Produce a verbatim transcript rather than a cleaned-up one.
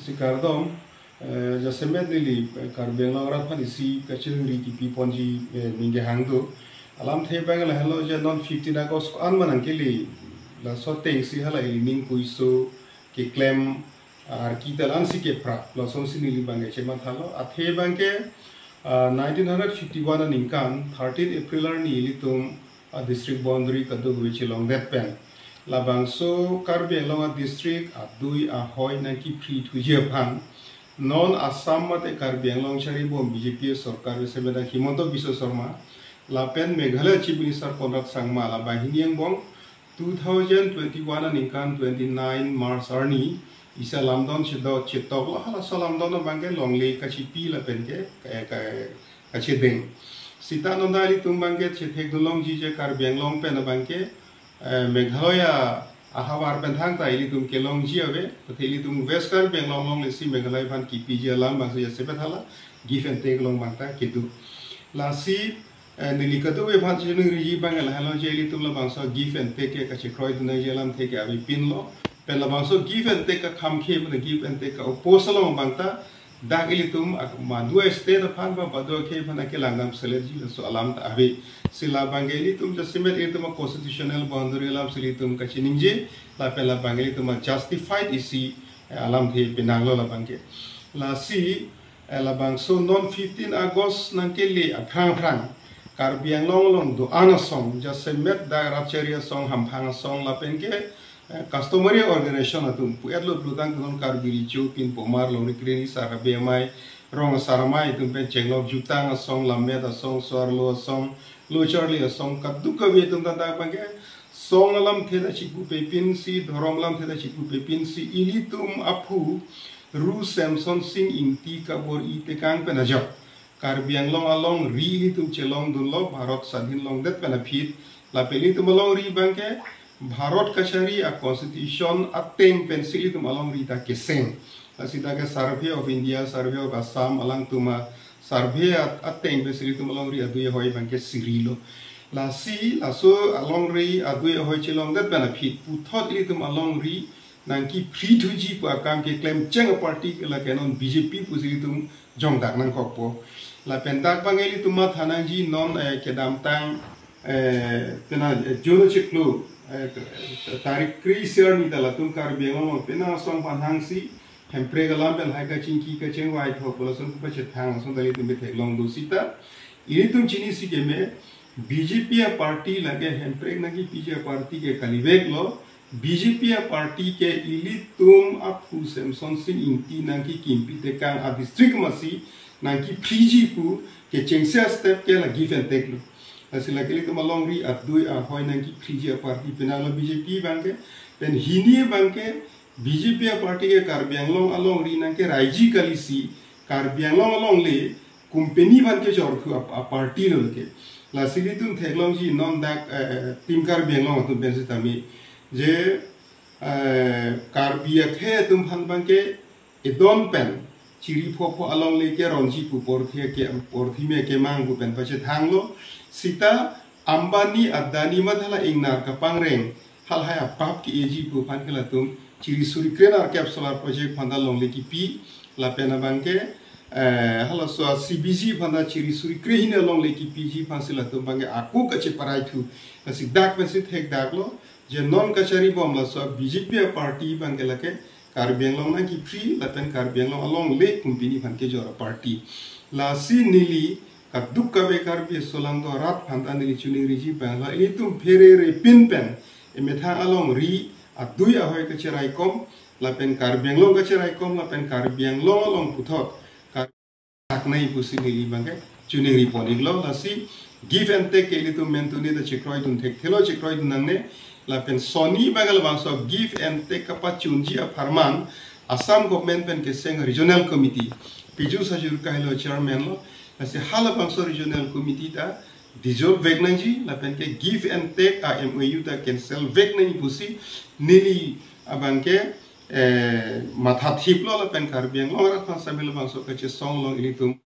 Si kardom, eh, jasemet neli, eh, Karbi Anglong arat aphan isi kachiningri kipi ponji, eh, ningje hang do. Alamthe abang lahelo je non fifteen August ko-an ma nangkele, laso atengsi hala ili ning kuiso keklem, ah, arki ta la-ansi keprap, lasonsi neli abangke chemathalo. Athe abangke, ah, nineteen hundred fifty-one aningkan, thirteen April arni ilitum a-district boundary kadokave chelongdet pen labangso Karbi Anglong a-district adui ahoi nangkiphri thuji aphan non Assam mate Karbi Anglong chari bom B J P sorkar, jasemet dak Himanta Biswa Sarma lapen Meghalaya Chief Minister Conrad Sangma, la banghini angbong two thousand twenty-one aningkan twenty-nine March arni isi alamdon chedo chetoklo. Halaso alamdon abangke longle kachipi lapen ke, ke, ke, kachedeng. Sita non ta ilitum abangke chethekdun longji je Karbi Anglong pen abangke, eh, Meghalaya ahavar pen thangta ilitum kelongji ave, athe ilitum West Karbi Anglong along lesi Meghalaya aphan kipiji alam abangso jasemet hala give and take along abangta kedo. Lasi, eh, neli kadokave aphan chiningriji abang lahelo je ilitum labangso give and take ke kachekroidun nangji alamthe ke avepinlo. Pen labangso give and take kakham ke, mane give and take ka-oppose along abangta dak ilitum ak-, baduai state aphan ba baduai akhei aphan akelang dam seletji laso alam ta ave. Si la abangke ilitum jasemet ilitum a-constitutional boundary alamsi ilitum kachiningje, lapen la abangke ilitum a-justified isi, eh, alamthe pinanglo la abangke. Lasi, eh, labangso non fifteen August nangkele aphrang aphrang Karbi Anglong along do-an asong, jasemet dak Ratchari asong, Hamphang asong lapen ke, eh, customary organization atum pu-etlo pulotangte non Karbi Recho, Pinpomar, Longri Kreni, Sar Habe Amei, Rong Asar Amei atum pen chenglok jutang asong, Lammet asong, Soarlo asong, Locharli asong, kadokave atum ta dak abangke song alamthe ta chipupepinsi, dhorom alamthe ta chipupepinsi, ilitum aphu Ru Semson Sing Ingti kabor-i tekang pen ajok Karbi Anglong alongri ilitum chelongdunlo Bharat swadhin longdet pen aphi. Lapen ilitum alongri abangke Bharat kachari a-constitution ateng pensi ilitum alongri ta keseng. Lasi dak ke Survey of India, Survey of Assam, alangtum a-survey at-, ateng pensi ilitum alongri adui ahoi abangke sirilo. Lasi laso alongri adui ahoi chelongdet pen aphi puthot ilitum alongri nangkiphri thuji pu akam keklem cheng a-party ke lake non B J P pusi ilitum jongdak nangkokpo. Lapen dak abang ilitum matha nangji non, eh, kedamtang, eh, pena, eh, June chiklo, eh, tarik kre-isi arni ta latum Karbi Anglong pena asong aphan hangsi hemprek alam pen hai kachingki kachingvai tho pu lason kepachethang ason ta ilitum ketheklong do sita. Ilitum chinisi keme, B J P a-party lake hemprek nangkipiji a-party ke kaliveklo, B J P a-party ke ilitum aphu Semson Sing Ingti nangkikimpi tekang a-district masi nangkiphriji pu kechengsi a-step ke la give and take lo. Lasi lake ilitum alongri adui ahoi nangkiphriji a-party pinanglo B J P abangke, pen hini abangke B J P a-party ke Karbi Anglong alongri nangkeraiji kalisi, Karbi Anglong alongle company aphan kejor thu a, a-party lo ke. Lasi ilitum theklongji non dak, eh, eh, Team Karbi Anglong atum pen sitame je, eh, Karbi akhei atum aphan abangke edon pen chiri phopho alongle keronji pu porthi ke, porthi me kemang pu pen pachethanglo. Sita Ambani Adani mate hala ingnar kapangreng halahai apap ke-eji pu aphan ke latum chiri suri kre nerkep solar project aphan ta longle kipi, lapen abangke, eh, halaso a-C B G aphan ta chiri suri kre hini alongle kipiji aphansi latum abangke ako kacheparai thu. Lasi dak pensi thekdaklo je non kachari bom laso B J P a-party abangke lake Karbi Anglong nangkiphri lapen Karbi Anglong alongle company aphan kejor a-party. Lasi neli kadokave Karbi aso along do arat aphan ta neli chiningriji abang la ilitum pherere pin pen emethang alongri adui ahoi kacheraikom lapen Karbi Anglong kacheraikom lapen Karbi Anglong along puthot ka-, thaknei pusi neli abangke chiningri pon-iklo. Lasi give and take ke ilitum mentuni ta chekroidun thekthelo, chekroidun nangne. Lapen sonni abangke labangso give and take kapachunji apharman Assam government pen keseng regional committee, Piju Hajorika helo chairman lo. Lasi halabangso regional committee ta dissolve vek nangji lapen ke give and take a-M O U ta cancel vek nangji pusi neli abangke, eh, mathathiplo lapen Karbi Anglong arat aphan sitame labangso kachesong along ilitum